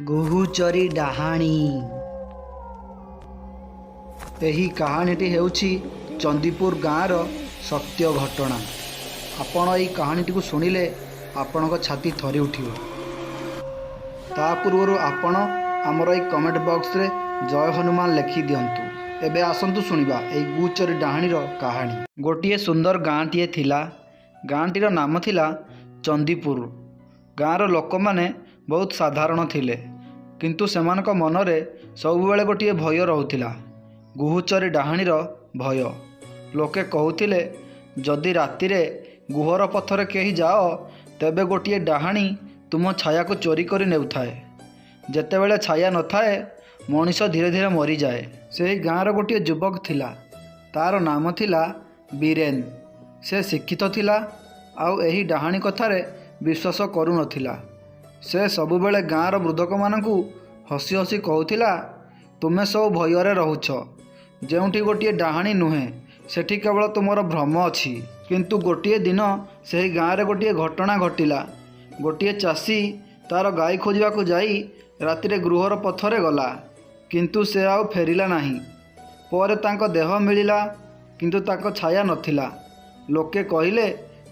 ଗୁହୁଚରୀ ଡାହାଣୀ। ଏହି କାହାଣୀଟି ହେଉଛି ଚନ୍ଦିପୁର ଗାଁର ସତ୍ୟ ଘଟଣା। ଆପଣ ଏହି କାହାଣୀଟିକୁ ଶୁଣିଲେ ଆପଣଙ୍କ ଛାତି ଥରି ଉଠିବ। ତା ପୂର୍ବରୁ ଆପଣ ଆମର ଏହି କମେଣ୍ଟ ବକ୍ସରେ ଜୟ ହନୁମାନ ଲେଖି ଦିଅନ୍ତୁ। ଏବେ ଆସନ୍ତୁ ଶୁଣିବା ଏହି ଗୁଚରୀ ଡାହାଣୀର କାହାଣୀ। ଗୋଟିଏ ସୁନ୍ଦର ଗାଁଟିଏ ଥିଲା। ଗାଁଟିର ନାମ ଥିଲା ଚନ୍ଦିପୁର। ଗାଁର ଲୋକମାନେ ବହୁତ ସାଧାରଣ ଥିଲେ, କିନ୍ତୁ ସେମାନଙ୍କ ମନରେ ସବୁବେଳେ ଗୋଟିଏ ଭୟ ରହୁଥିଲା, ଗୁହୁଚରୀ ଡାହାଣୀର ଭୟ। ଲୋକେ କହୁଥିଲେ, ଯଦି ରାତିରେ ଗୁହର ପଥରେ କେହି ଯାଅ, ତେବେ ଗୋଟିଏ ଡାହାଣୀ ତୁମ ଛାୟାକୁ ଚୋରି କରି ନେଉଥାଏ। ଯେତେବେଳେ ଛାୟା ନଥାଏ, ମଣିଷ ଧୀରେ ଧୀରେ ମରିଯାଏ। ସେହି ଗାଁର ଗୋଟିଏ ଯୁବକ ଥିଲା। ତାର ନାମ ଥିଲା ବୀରେନ। ସେ ଶିକ୍ଷିତ ଥିଲା ଆଉ ଏହି ଡାହାଣୀ କଥାରେ ବିଶ୍ୱାସ କରୁନଥିଲା। ସେ ସବୁବେଳେ ଗାଁର ବୃଦ୍ଧମାନଙ୍କୁ ହସି ହସି କହୁଥିଲା, ତୁମେ ସବୁ ଭୟରେ ରହୁଛ, ଯେଉଁଠି ଗୋଟିଏ ଡାହାଣୀ ନୁହେଁ, ସେଠି କେବଳ ତୁମର ଭ୍ରମ ଅଛି। କିନ୍ତୁ ଗୋଟିଏ ଦିନ ସେହି ଗାଁରେ ଗୋଟିଏ ଘଟଣା ଘଟିଲା। ଗୋଟିଏ ଚାଷୀ ତାର ଗାଈ ଖୋଜିବାକୁ ଯାଇ ରାତିରେ ଗୃହର ପଥରେ ଗଲା, କିନ୍ତୁ ସେ ଆଉ ଫେରିଲା ନାହିଁ। ପରେ ତାଙ୍କ ଦେହ ମିଳିଲା, କିନ୍ତୁ ତାଙ୍କ ଛାୟା ନଥିଲା। ଲୋକେ କହିଲେ,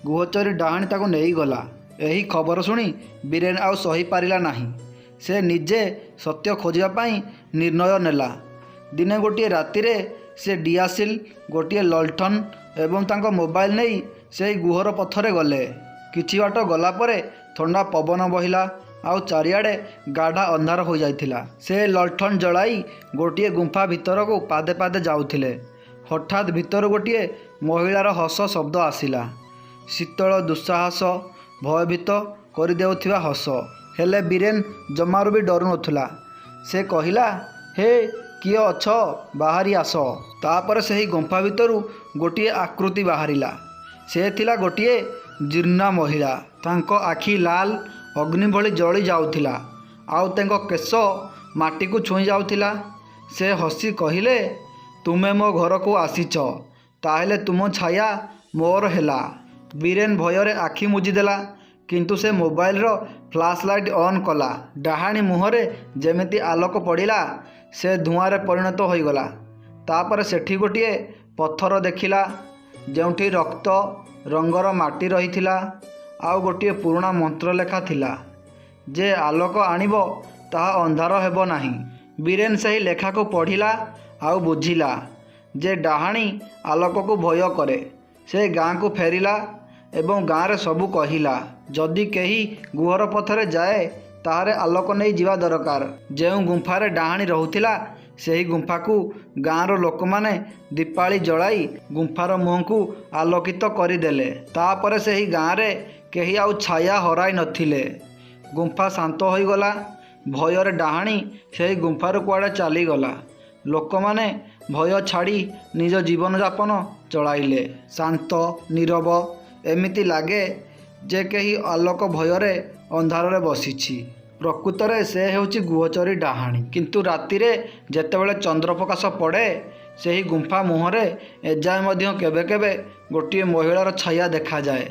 ଗୁହଚରୀ ଡାହାଣୀ ତାକୁ ନେଇଗଲା। ଏହି ଖବର ଶୁଣି ବୀରେନ ଆଉ ସହିପାରିଲା ନାହିଁ। ସେ ନିଜେ ସତ୍ୟ ଖୋଜିବା ପାଇଁ ନିର୍ଣ୍ଣୟ ନେଲା। ଦିନେ ଗୋଟିଏ ରାତିରେ ସେ ଡିଆସିଲ୍, ଗୋଟିଏ ଲଣ୍ଠନ ଏବଂ ତାଙ୍କ ମୋବାଇଲ ନେଇ ସେହି ଗୁହର ପଥରେ ଗଲେ। କିଛି ବାଟ ଗଲା ପରେ ଥଣ୍ଡା ପବନ ବହିଲା ଆଉ ଚାରିଆଡ଼େ ଗାଢ଼ା ଅନ୍ଧାର ହୋଇଯାଇଥିଲା। ସେ ଲଣ୍ଠନ ଜଳାଇ ଗୋଟିଏ ଗୁମ୍ଫା ଭିତରକୁ ପାଦେ ପାଦେ ଯାଉଥିଲେ। ହଠାତ୍ ଭିତରୁ ଗୋଟିଏ ମହିଳାର ହସ ଶବ୍ଦ ଆସିଲା। ଶୀତଳ, ଦୁଃସାହସ, ଭୟଭୀତ କରିଦେଉଥିବା ହସ। ହେଲେ ବୀରେନ ଜମାରୁ ବି ଡରୁନଥିଲା। ସେ କହିଲା, ହେ, କିଏ ଅଛ? ବାହାରି ଆସ। ତାପରେ ସେହି ଗୁମ୍ଫା ଭିତରୁ ଗୋଟିଏ ଆକୃତି ବାହାରିଲା। ସେ ଥିଲା ଗୋଟିଏ ଜୀର୍ଣ୍ଣା ମହିଳା। ତାଙ୍କ ଆଖି ଲାଲ ଅଗ୍ନି ଭଳି ଜଳି ଯାଉଥିଲା ଆଉ ତାଙ୍କ କେଶ ମାଟିକୁ ଛୁଇଁ ଯାଉଥିଲା। ସେ ହସି କହିଲେ, ତୁମେ ମୋ ଘରକୁ ଆସିଛ, ତାହେଲେ ତୁମ ଛାୟା ମୋର ହେଲା। ବୀରେନ ଭୟରେ ଆଖି ମୁଜିଦେଲା, କିନ୍ତୁ ସେ ମୋବାଇଲର ଫ୍ଲାସ୍ ଲାଇଟ୍ ଅନ୍ କଲା। ଡାହାଣୀ ମୁହଁରେ ଯେମିତି ଆଲୋକ ପଡ଼ିଲା, ସେ ଧୂଆଁରେ ପରିଣତ ହୋଇଗଲା। ତାପରେ ସେଠି ଗୋଟିଏ ପଥର ଦେଖିଲା, ଯେଉଁଠି ରକ୍ତ ରଙ୍ଗର ମାଟି ରହିଥିଲା ଆଉ ଗୋଟିଏ ପୁରୁଣା ମନ୍ତ୍ର ଲେଖା ଥିଲା, ଯେ ଆଲୋକ ଆଣିବ, ତାହା ଅନ୍ଧାର ହେବ ନାହିଁ। ବୀରେନ ସେହି ଲେଖାକୁ ପଢ଼ିଲା ଆଉ ବୁଝିଲା ଯେ ଡାହାଣୀ ଆଲୋକକୁ ଭୟ କରେ। ସେ ଗାଁକୁ ଫେରିଲା ଏବଂ ଗାଁରେ ସବୁ କହିଲା, ଯଦି କେହି ଗୁହର ପଥରେ ଯାଏ, ତାହେଲେ ଆଲୋକ ନେଇ ଯିବା ଦରକାର। ଯେଉଁ ଗୁମ୍ଫାରେ ଡାହାଣୀ ରହୁଥିଲା, ସେହି ଗୁମ୍ଫାକୁ ଗାଁର ଲୋକମାନେ ଦୀପାଳି ଜଳାଇ ଗୁମ୍ଫାର ମୁହଁକୁ ଆଲୋକିତ କରିଦେଲେ। ତାପରେ ସେହି ଗାଁରେ କେହି ଆଉ ଛାୟା ହରାଇ ନଥିଲେ। ଗୁମ୍ଫା ଶାନ୍ତ ହୋଇଗଲା। ଭୟରେ ଡାହାଣୀ ସେହି ଗୁମ୍ଫାରୁ କୁଆଡ଼େ ଚାଲିଗଲା। ଲୋକମାନେ ଭୟ ଛାଡ଼ି ନିଜ ଜୀବନଯାପନ ଚଳାଇଲେ। ଶାନ୍ତ, ନୀରବ, ଏମିତି ଲାଗେ ଯେ କେହି ଆଲୋକ ଭୟରେ ଅନ୍ଧାରରେ ବସିଛି। ପ୍ରକୃତରେ ସେ ହେଉଛି ଗୁହଚରୀ ଡାହାଣୀ। କିନ୍ତୁ ରାତିରେ ଯେତେବେଳେ ଚନ୍ଦ୍ରପ୍ରକାଶ ପଡ଼େ, ସେହି ଗୁମ୍ଫା ମୁହଁରେ ଏଯାଏ ମଧ୍ୟ କେବେ କେବେ ଗୋଟିଏ ମହିଳାର ଛାୟା ଦେଖାଯାଏ।